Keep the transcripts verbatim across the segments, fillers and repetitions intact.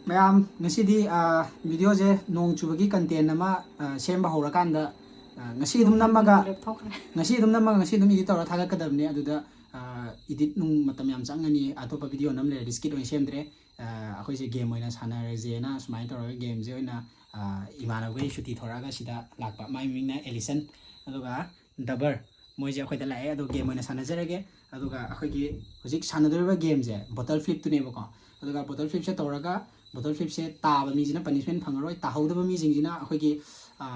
ꯃꯌꯥꯝ, ꯉꯁꯤꯗꯤ ꯚꯤꯗꯤꯑꯣꯁꯦ ꯅꯣꯡ ꯆꯨꯕꯒꯤ ꯀꯟꯇꯦꯟ ꯑꯃ ꯑ, ꯁꯦꯝꯕ ꯍꯧꯔꯀꯥꯟꯗ, ꯑ, ꯉꯁꯤ ꯑꯗꯨꯝ ꯅꯝꯃꯒ, ꯂꯦꯞꯊꯣꯛꯈ꯭ꯔꯦ꯫ ꯉꯁꯤ ꯑꯗꯨꯝ ꯅꯝꯃꯒ ꯉꯁꯤ ꯑꯗꯨꯝ ꯏꯗꯤꯠ ꯇꯧꯔ ꯊꯥꯒꯠꯀꯗꯕꯅꯤ꯫ ꯑꯗꯨꯗ ꯏꯗꯤꯠ ꯅꯨꯡ ꯃꯇꯝ ꯌꯥꯝ ꯆꯪꯉꯅꯤ꯫ ꯑꯇꯣꯞꯄ ꯚꯤꯗꯤꯑꯣ ꯅꯝ ꯂꯩꯔꯗꯤ ꯁ꯭ꯀꯤꯠ ꯑꯣꯏꯅ ꯁꯦꯝꯗ꯭ꯔꯦ꯫ ꯑ, ꯑꯩꯈꯣꯏꯁꯦ ꯒꯦꯝ ꯑꯣꯏꯅ ꯁꯥꯟꯅꯔꯁꯦꯅ ꯁꯨꯃꯥꯏꯅ ꯇꯧꯔꯒ ꯒꯦꯝꯁꯦ ꯑꯣꯏꯅ, ꯑ, ꯏꯃꯥꯟꯅꯕꯈꯩ ꯁꯨꯇꯤ ꯊꯣꯔꯛꯑꯒ ꯁꯤꯗ ꯂꯥꯛꯄ꯫ ꯃꯥꯏ ꯃꯃꯤꯡꯅ ꯑꯦꯂꯤꯁꯟ, ꯑꯗꯨꯒ ꯗꯕꯔ꯫ ꯃꯣꯏꯁꯦ ꯑꯩꯈꯣꯏꯗ ꯂꯥꯛꯑꯦ꯫ ꯑꯗꯣ ꯒꯦꯝ ꯑꯣꯏꯅ ꯁꯥꯟꯅꯖꯔꯒꯦ꯫ ꯑꯗꯨꯒ ꯑꯩꯈꯣꯏꯒꯤ ꯍꯧꯖꯤꯛ ꯁꯥꯟꯅꯗꯣꯔꯤꯕ ꯒꯦꯝꯁꯦ ꯕꯣꯇꯜ ꯐ꯭ꯂꯤꯞꯇꯨꯅꯦꯕꯀꯣ꯫ ꯑꯗꯨꯒ ꯕꯣꯇꯜ ꯐ꯭ꯂꯤꯞꯁꯦ ꯇꯧꯔꯒ, ꯕꯣꯇꯜ ꯐ꯭ꯂꯤꯞꯁꯦ ꯇꯥꯕ ꯃꯤꯁꯤꯅ ꯄꯅꯤꯁꯃꯦꯟ ꯐꯪꯉꯔꯣꯏ, ꯇꯥꯍꯧꯗꯕ ꯃꯤꯁꯤꯡꯁꯤꯅ ꯑꯩꯈꯣꯏꯒꯤ, ꯑ,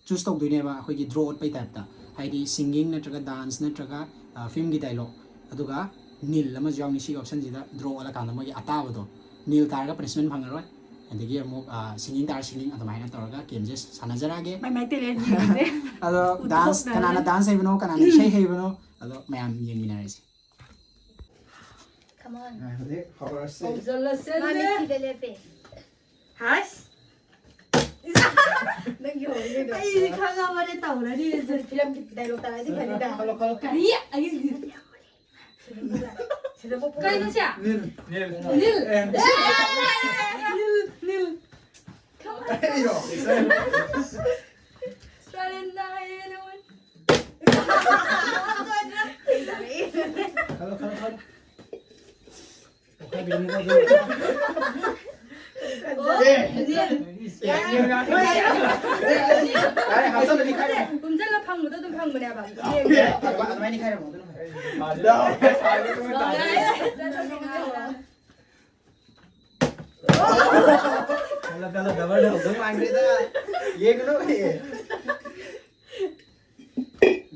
ꯆꯨꯁ ꯇꯧꯗꯣꯏꯅꯦꯕ, ꯑꯩꯈꯣꯏꯒꯤ ꯗ꯭ꯔꯣ ꯑꯣꯠꯄꯩ ꯇꯥꯏꯞꯇ꯫ ꯍꯥꯏꯗꯤ ꯁꯤꯡꯒꯤꯡ ꯅꯠꯇ꯭ꯔꯒ ꯗꯥꯟꯁ ꯅꯠꯇ꯭ꯔꯒ, ꯑ, ꯐꯤꯂꯝꯒꯤ ꯗꯥꯏꯂꯣꯛ, ꯑꯗꯨꯒ ꯅꯤꯜ ꯑꯃꯁꯨ ꯌꯥꯎꯅꯤ꯫ ꯁꯤꯒꯤ ꯑꯣꯞꯁꯟꯁꯤꯗ ꯗ꯭ꯔꯣ ꯑꯣꯠꯂꯀꯥꯟꯗ ꯃꯣꯏꯒꯤ ꯑꯇꯥꯕꯗꯣ, ꯅꯤꯜ ꯇꯥꯔꯒ ꯄꯅꯤꯁꯃꯦꯟ ꯐꯪꯉꯔꯣꯏ꯫ ꯑꯗꯒꯤ ꯑꯃꯨꯛ, ꯑ, ꯁꯤꯡꯒꯤꯡ ꯇꯥꯔ ꯁꯤꯡꯒꯤꯡ, ꯑꯗꯨꯃꯥꯏꯅ ꯇꯧꯔꯒ ꯒꯦꯝꯁꯦ ꯁꯥꯟꯅꯖꯔꯛꯑꯒꯦ꯫ ꯃꯥꯏ ꯃꯥꯏ ꯇꯦꯂꯦꯟ ꯌꯦꯡꯉꯁꯦ꯫ ꯑꯗꯣ ꯗꯥꯟꯁ, ꯎꯠꯊꯣꯛꯅꯔꯅꯤ꯫ ꯀꯅꯥꯅ ꯗꯥꯟꯁ ꯍꯩꯕꯅꯣ, ꯀꯅꯥꯅ ꯏꯁꯩ ꯍꯩꯕꯅꯣ, ꯑꯗꯣ ꯃꯌꯥꯝ ꯌꯦꯡꯃꯤꯟꯅꯔꯁꯤ꯫ Come on. ꯍꯧꯖꯤꯛ ꯍꯧꯔꯁꯤ꯫ ꯍꯧꯖꯤꯜꯂꯁꯦ꯫ ꯃꯥ ꯃꯤꯠꯁꯤꯗ ꯂꯦꯞꯄꯦ꯫ ꯍꯥꯏꯁ꯫ ꯅꯪꯒꯤ ꯍꯧꯔꯤꯗꯣ꯫ ꯑꯩꯗꯤ ꯈꯪꯉꯕꯅꯦ ꯇꯧꯔꯅꯤ꯫ ꯐꯤꯂꯝꯒꯤ ꯗꯥꯏꯂꯣꯛ ꯇꯥꯔꯗꯤ ꯐꯅꯤꯗ꯫ ꯈꯜꯂꯣ, ꯈꯜꯂꯣ, ꯈꯜꯂꯣ꯫ ꯀꯔꯤ? ꯑꯩ ꯁꯤꯗꯕꯨ ꯀꯩꯅꯣ ꯁꯦ? ꯅꯤꯜ꯫ ꯅꯤꯜ꯫ ꯑꯦ. ꯅꯤꯜ, ꯅꯤꯜ꯫ ꯑꯩꯔꯣ? ꯁ꯭ꯋꯥꯔꯦꯟꯅ ꯍꯥꯏꯌꯦ ꯅꯉꯣꯟ꯫ ꯈꯜꯂꯣ, ꯈꯜꯂꯣ, ꯈꯜꯂꯣ꯫ ꯑꯣ, ꯅꯤꯜ꯫ ꯌꯥꯔꯦ, ꯍꯥꯞꯆꯜꯂꯗꯤ ꯈꯥꯏꯔꯝꯃꯣ꯫ ꯀꯨꯝꯖꯜꯂ ꯐꯪꯕꯗꯣ ꯑꯗꯨꯝ ꯐꯪꯕꯅꯦꯕ꯫ ꯑꯗꯨꯃꯥꯏꯅ ꯈꯥꯏꯔꯝꯃꯣ, ꯑꯗꯨꯅ ꯐꯩ꯫ ꯈꯜꯂꯣ, ꯈꯜꯂꯣ, ꯗꯕꯜꯗ ꯍꯧꯗꯧ ꯃꯥꯟꯈ꯭ꯔꯦꯗ꯫ ꯌꯦꯡꯒꯅꯨ, ꯑꯦ꯫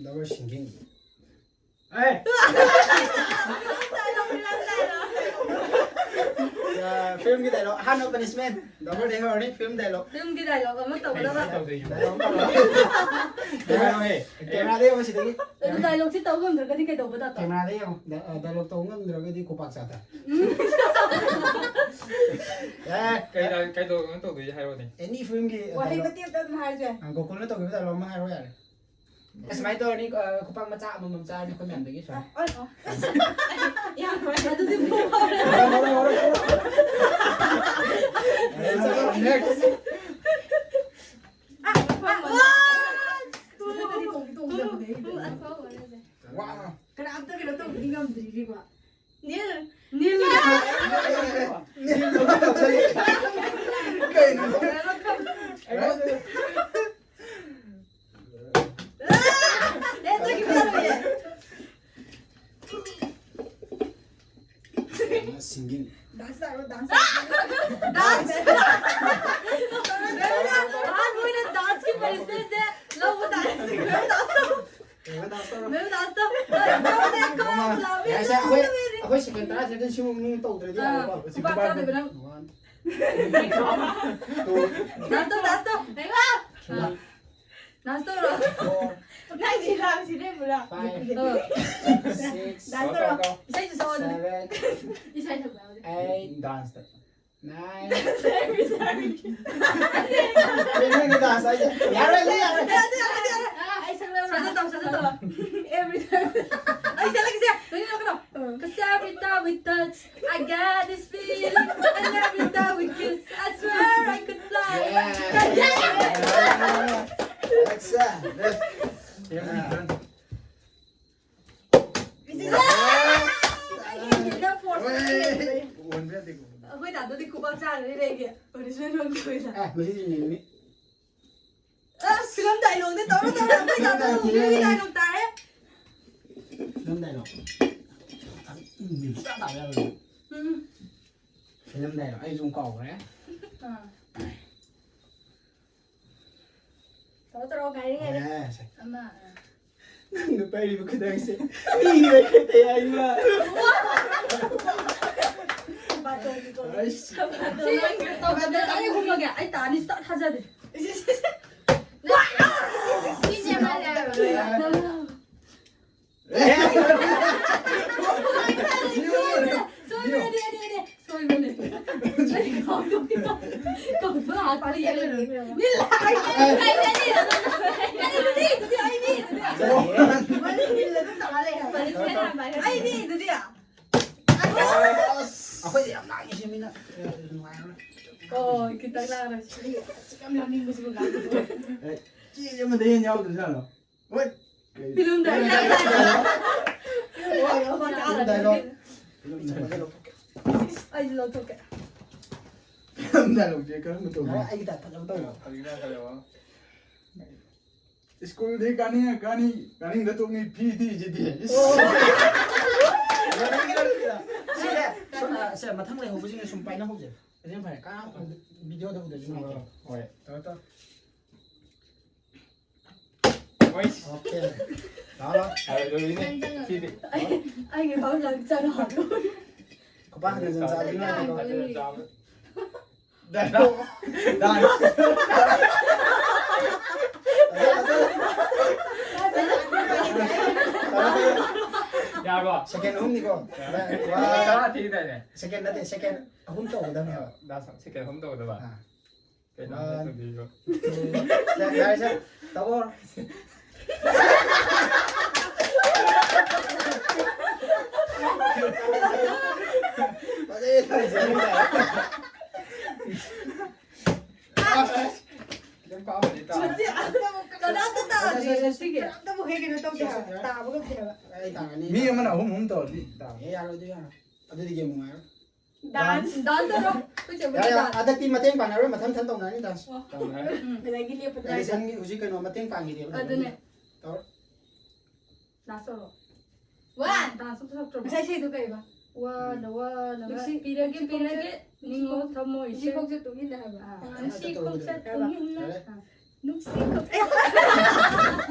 Double singing. ꯑꯦ꯫ ꯐꯤꯂꯝꯒꯤ ꯗꯥꯏꯂꯣꯛ, ꯑꯍꯥꯟꯕ ꯄꯅꯤꯁꯃꯦꯟ꯫ ꯗꯕꯜꯗꯩ ꯍꯧꯔꯅꯤ, ꯐꯤꯂꯝ ꯗꯥꯏꯂꯣꯛ꯫ ꯐꯤꯂꯝꯒꯤ ꯗꯥꯏꯂꯣꯛ ꯑꯃ ꯇꯧꯒꯗꯕ꯫ ꯗꯥꯏꯂꯣꯛ ꯑꯃ ꯇꯧꯔꯣ꯫ ꯀꯦꯃꯦꯔꯥꯗ ꯌꯦꯡꯉꯣ ꯁꯤꯗꯒꯤ꯫ ꯑꯗꯨ ꯗꯥꯏꯂꯣꯛꯁꯤ ꯇꯧ ꯉꯝꯗ꯭ꯔꯒꯗꯤ ꯀꯩꯗꯧꯕ ꯇꯥꯇꯣ? ꯀꯦꯃꯦꯔꯥꯗ ꯌꯦꯡꯉꯣ꯫ ꯗ-, ꯑ, ꯗꯥꯏꯂꯣꯛ ꯇꯧ ꯉꯝꯗ꯭ꯔꯒꯗꯤ ꯈꯨꯄꯥꯛ ꯆꯥꯗ꯫ ꯑꯦ, ꯀꯩ ꯗꯥꯏ-, ꯀꯩ ꯗꯥꯏꯂꯣꯛꯅꯣ ꯇꯧꯗꯣꯏꯁꯦ ꯍꯥꯏꯔꯣꯅꯦ꯫ ꯑꯦꯅꯤ ꯐꯤꯂꯝꯒꯤ ꯋꯥꯍꯩ ꯗꯥꯏꯂꯣꯛ꯫ ꯃꯇꯦꯛ ꯑꯝꯇ ꯑꯗꯨꯝ ꯍꯥꯏꯔꯁꯨ ꯌꯥꯏ꯫ ꯑ, ꯒꯣꯀꯨꯜꯅ ꯇꯧꯈꯤꯕ ꯗꯥꯏꯂꯣꯛ ꯑꯃ ꯍꯥꯏꯔꯣ ꯌꯥꯔꯦ꯫ ꯑꯁꯨꯃꯥꯏꯅ ꯇꯧꯔꯅꯤ, ꯑ, ꯈꯨꯄꯥꯛ ꯃꯆꯥ ꯑꯃꯃꯝ ꯆꯥꯔꯅꯤ ꯑꯩꯈꯣꯏ ꯃꯌꯥꯝꯗꯒꯤ ꯁꯨꯃꯥꯏꯅ꯫ ꯑꯗꯨꯗꯤ ꯄꯨꯡ ꯐꯥꯎꯔꯦ꯫ ꯀꯩꯅꯣ? ꯑꯦ, ꯆꯠꯈꯤꯕ ꯌꯥꯔꯣꯏꯌꯦ꯫ Singing. Dance ꯇꯧꯔꯣ, dance ꯇꯧꯔꯣ꯫ Dance꯫ ꯑꯍꯥꯟꯕ ꯑꯣꯏꯅ danceꯀꯤ punishmentꯁꯦ ꯂꯧꯕ ꯇꯥꯔꯦ꯫ Dance ꯇꯧꯔꯣ꯫ ꯃꯦꯝ, dance ꯇꯧ꯫ ꯃꯦꯝ, dance ꯇꯧ꯫ ꯌꯥꯏꯁꯦ, ꯑꯩꯈꯣꯏ, ꯑꯩꯈꯣꯏ second ꯇꯔꯥ second ꯁꯤꯃꯨꯛ ꯃꯅꯨꯡ ꯇꯧꯗ꯭ꯔꯗꯤ ꯑꯥ, ꯌꯥꯔꯣꯏꯀꯣ꯫ ꯈꯨꯄꯥꯛ ꯆꯥꯗꯣꯏꯕ ꯅꯪ꯫ One, two, dance ꯇꯧ, dance ꯇꯧ꯫ ꯂꯩꯕ꯫ ꯑꯥ꯫ Dance ꯇꯧꯔꯣ꯫ Four, ꯅꯪ ꯁꯤ ꯂꯥꯡꯁꯤ ꯂꯩꯕ꯭ꯔꯥ? Five, ꯑꯥ꯫ Six, dance ꯇꯧꯔꯣ꯫ ꯏꯁꯩꯁꯨ ꯁꯛꯑꯣ ꯑꯗꯨꯗꯤ꯫ Seven, ꯏꯁꯩ ꯁꯛꯄ ꯌꯥꯎꯗꯦ꯫ Eight, dance ꯇꯧ꯫ Nine꯫ Every time꯫ ꯀꯩꯅꯣꯒꯤ dance ꯍꯥꯏꯁꯦ? ꯌꯥꯔꯣꯏ, ꯌꯥꯔꯣꯏ, ꯌꯥꯔꯣꯏ꯫ ꯌꯥꯔꯦ, ꯌꯥꯔꯦ, ꯌꯥꯔꯦ꯫ ꯑꯩ ꯁꯛꯂꯛꯑꯣꯔꯥ? ꯁꯛꯂꯛꯑꯣ, ꯁꯛꯂꯛꯑꯣ꯫ Every time꯫ ꯑꯩ ꯁꯛꯂꯛꯀꯦꯁꯦ꯫ ꯅꯪ ꯁꯛꯂꯛꯀꯅꯣ꯫ ꯑꯥ꯫ 'Cause every time we touch, I got this feeling, and every time we kiss, I swear I could fly. Yeah. That's it. Every time. ꯑꯩꯈꯣꯏ ꯗꯥꯗꯨꯗꯤ ꯈꯨꯕꯥꯛ ꯆꯥꯔꯅꯤ ꯂꯩꯒꯦ꯫ Punishment ꯐꯪꯗꯕꯤꯗ꯫ ꯑꯦ, ꯃꯁꯤꯗꯤ ꯌꯦꯡꯅꯤ꯫ ꯑꯁ, film dialogueꯅꯦ꯫ ꯇꯧꯔꯣ, ꯇꯧꯔꯣ, ꯑꯩꯈꯣꯏ ꯗꯥꯗꯨ movie dialogue ꯇꯥꯔꯦ꯫ Film dialogue꯫ ꯎꯝ, ꯁꯨꯡꯇꯥ ꯇꯥꯕ ꯌꯥꯔꯣꯏ꯫ ꯎꯝ꯫ Film dialogue ꯑꯩꯁꯨ ꯑꯃꯨꯛ ꯀꯥꯎꯈ꯭ꯔꯦ꯫ ꯑꯥ꯫ ꯇꯧꯔꯣ, ꯇꯧꯔꯣ, ꯉꯥꯏꯔꯦ, ꯉꯥꯏꯔꯦ꯫ ꯑꯦ, ꯁꯦ꯫ ꯑꯃ, ꯑ꯫ ꯅꯪꯅ ꯄꯥꯏꯔꯤꯕ ꯈꯨꯗꯥꯡꯁꯦ ꯃꯤꯒꯤ ꯂꯩꯈꯠꯇꯦ ꯍꯥꯏꯕ꯫ ꯕꯥꯇꯣꯟꯒꯤ ꯀꯣ꯫ ꯑꯩꯁ꯫ ꯁꯤ ꯇꯧꯗꯕ ꯑꯩ ꯍꯨꯝꯃꯒꯦ꯫ ꯑꯩ ꯇꯥꯅꯤ ꯁꯨꯡꯊꯥ ꯊꯥꯖꯗꯦ꯫ ꯏꯁ, ꯏꯁ, ꯏꯁ꯫ ꯅꯪ, ꯁꯤꯁꯦ ꯃꯥꯜꯂꯦ ꯍꯥꯏꯕ꯫ ꯁꯣꯏꯕꯅꯦ, ꯑꯗꯨ, ꯑꯗꯨ, ꯑꯗꯨ꯫ ꯁꯣꯏꯕꯅꯦ꯫ ꯀꯧꯊꯣꯛ ꯂꯥꯛꯄ ꯌꯦꯡꯉꯨꯔꯣ꯫ ꯅꯤꯜ ꯂꯥꯛꯑꯦ꯫ ꯑꯩ, ꯑꯩ, ꯑꯩ, ꯑꯩ, ꯑꯗꯨꯗꯤ, ꯑꯗꯨꯗꯤ ꯑꯩꯗꯤ, ꯑꯗꯨꯗꯤ꯫ ꯃꯅꯤꯡ ꯅꯤꯜ ꯑꯗꯨꯝ ꯇꯥ ꯂꯩ ꯍꯥꯏꯕ꯫ ꯑꯩꯗꯤ, ꯑꯗꯨꯗꯤ꯫ ꯑꯩꯈꯣꯏꯗꯤ ꯌꯥꯝ ꯂꯥꯡꯉꯤ ꯁꯤ ꯃꯤꯅ ꯅꯨꯡꯉꯥꯏꯔꯣꯏ꯫ ꯑꯣ, ꯈꯤꯇꯪ ꯂꯥꯡꯉꯁꯤ꯫ ꯌꯥꯝ ꯂꯥꯡꯅꯤꯡꯕꯁꯤꯕꯨ ꯂꯥꯡꯕꯁꯤꯕꯨ꯫ ꯑꯦ, ꯆꯦ ꯑꯃꯗ ꯍꯦꯟꯅ ꯌꯥꯎꯗ꯭ꯔꯖꯥꯠꯂꯣ? ꯍꯣꯏ꯫ ꯐꯤꯂꯝꯗ ꯐꯤꯂꯝ dialogue꯫ Film dialogue꯫ ꯑꯩꯁꯨ ꯂꯧꯊꯣꯛꯀꯦ꯫ ꯐꯤꯂꯝ ꯗꯥꯏꯂꯣꯛꯁꯦ ꯀꯔꯝꯕ ꯇꯧꯒꯦ? ꯑꯩꯒꯤ ꯇꯥꯏꯞ ꯐꯖꯕ ꯇꯧꯔꯣ꯫ ꯐꯖꯅ ꯐꯖꯕ꯫ ꯁ꯭ꯀꯨꯜꯗꯤ ꯀꯥꯅꯤꯡ-, ꯀꯥꯅꯤꯡ-, ꯀꯥꯅꯤꯡꯗ ꯇꯣꯛꯅꯤ ꯐꯤ ꯊꯤꯁꯤꯗꯤ꯫ ꯁꯤꯁꯦ, ꯁꯨꯝ, ꯑ, ꯁꯦ, ꯃꯊꯪ ꯂꯩꯍꯧꯕꯁꯤꯡꯅ ꯁꯨꯝ ꯄꯥꯏꯅꯍꯧꯁꯦ꯫ ꯑꯗꯨꯅ ꯐꯔꯦ꯫ ꯀꯥ-, ꯚꯤꯗꯤꯑꯣꯗ ꯎꯗ꯭ꯔꯁꯨ ꯅꯨꯡꯉꯥꯏꯇꯦ꯫ ꯍꯣꯏ꯫ ꯇꯧꯔꯣ, ꯇꯧꯔꯣ꯫ ꯍꯣꯏ꯫ ꯑꯣꯀꯦ꯫ ꯂꯥꯛꯑꯣ, ꯂꯥꯛꯑꯣ꯫ ꯍꯥꯏꯔꯣꯏꯗꯧꯔꯤꯅꯦ꯫ ꯁꯤꯗꯤ꯫ ꯑꯩꯒꯤ ꯐꯥꯎ ꯂꯪ ꯆꯪꯉꯛꯑꯣ꯫ ꯈꯨꯄꯥꯛ ꯍꯟꯖꯟ ꯆꯥꯕꯗꯤ ꯅꯨꯡꯉꯥꯏꯇꯦꯀꯣ꯫ ꯍꯟꯖꯟ ꯆꯥꯕ꯫ ꯗꯥ-, ꯗꯥ-, ꯌꯥꯔꯕꯣ? ꯁꯦꯀꯦꯟ ꯑꯍꯨꯝꯅꯤꯀꯣ꯫ ꯌꯥꯔꯦ꯫ ꯋꯥ-, ꯇꯔꯥ ꯊꯤꯗꯥꯏꯅꯦ? ꯁꯦꯀꯦꯟ ꯅꯠꯇꯦ, ꯁꯦꯀꯦꯟ ꯑꯍꯨꯝ ꯇꯧꯒꯗꯕꯅꯦꯕ꯫ ꯗꯥ ꯁꯥ-, ꯁꯦꯀꯦꯟ ꯑꯍꯨꯝ ꯇꯧꯒꯗꯕ? ꯑꯥ꯫ ꯀꯩꯅꯣ ꯋꯥꯟ, ꯇꯧꯗꯣꯏꯁꯤꯕꯣ? Two, three. ꯌꯥꯔꯦ, ꯌꯥꯔꯦ, ꯁꯦ, ꯇꯧꯔꯣ꯫ ꯐꯖꯩ, ꯐꯖꯩ꯫ ꯈꯤꯇꯪ ꯄꯥꯝꯕꯗꯤ ꯇꯥ-, ꯃꯁꯤ ꯑꯝꯇꯕꯨ ꯀꯅꯥꯝꯇ ꯇꯥꯗ꯭ꯔꯤ ꯉꯁꯤꯒꯤ꯫ ꯑꯝꯇꯕꯨ ꯍꯦꯛ ꯀꯩꯅꯣ ꯇꯧꯗꯦ ꯍꯥꯏꯕ꯫ ꯇꯥꯕ ꯉꯝꯗꯦ ꯍꯥꯏꯕ꯫ ꯑꯩ ꯇꯥꯔꯅꯤ꯫ ꯃꯤ ꯑꯃꯅ ꯑꯍꯨꯝ ꯑꯍꯨꯝ ꯇꯧꯔꯗꯤ ꯇꯥ-, ꯑꯦ, ꯌꯥꯔꯣꯏ, ꯑꯗꯨ ꯌꯥꯔꯣꯏ꯫ ꯑꯗꯨꯗꯤ ꯒꯦꯝ ꯅꯨꯡꯉꯥꯏꯔꯣꯏ꯫ ꯗꯥꯟꯁ, ꯗꯥꯟꯁ ꯇꯧꯔꯣ꯫ ꯑꯩꯈꯣꯏ ꯆꯦ ꯌꯥꯔꯦ, ꯌꯥꯔꯦ꯫ ꯗꯥꯟꯁ꯫ ꯍꯟꯗꯛꯇꯤ ꯃꯇꯦꯡ ꯄꯥꯡꯅꯔꯣꯏ, ꯃꯊꯪ ꯃꯊꯪ ꯇꯧꯅꯔꯅꯤ ꯗꯥꯟꯁ꯫ ꯇꯧꯅꯔꯦ꯫ ꯎꯝ, ꯑꯗꯒꯤ ꯂꯦꯞꯄꯗ꯫ ꯑꯦꯂꯤꯁꯟꯒꯤ ꯍꯧꯖꯤꯛ ꯀꯩꯅꯣ ꯃꯇꯦꯡ ꯄꯥꯡꯈꯤꯗꯦꯕ꯫ ꯑꯗꯨꯅꯦ꯫ ꯇꯧꯔꯣ꯫ ꯗꯥꯟꯁ ꯇꯧꯔꯣ꯫ ꯋꯥꯟ꯫ ꯗꯥꯟꯁ ꯑꯝꯇ ꯊꯣꯛꯇ꯭ꯔꯕꯣ? ꯉꯁꯥꯏ ꯏꯁꯩꯗꯣ ꯀꯩꯕ? ꯋꯥꯅ, ꯋꯥꯅ ꯅꯨꯡꯁꯤ-, ꯄꯤꯔꯒꯦ, ꯅꯨꯡꯁꯤ ꯄꯤꯔꯒꯦ, ꯈꯣꯡꯆꯠ-, ꯅꯤꯡꯉꯣ ꯊꯝꯃꯣꯏ ꯅꯨꯡꯁꯤ ꯁꯦ-, ꯈꯣꯡꯆꯠ ꯇꯨꯡ ꯏꯜꯂꯦ ꯍꯥꯏꯕ꯫ ꯑꯥ, ꯑꯥ, ꯅꯨꯡꯁꯤ ꯇꯧꯔꯣ, ꯈꯣꯡꯆꯠ ꯇꯧꯔꯣ꯫ ꯇꯨꯡ ꯏꯟꯅ꯫ ꯑꯥ꯫ ꯅꯨꯡꯁꯤ ꯈꯣꯡꯆꯠ-,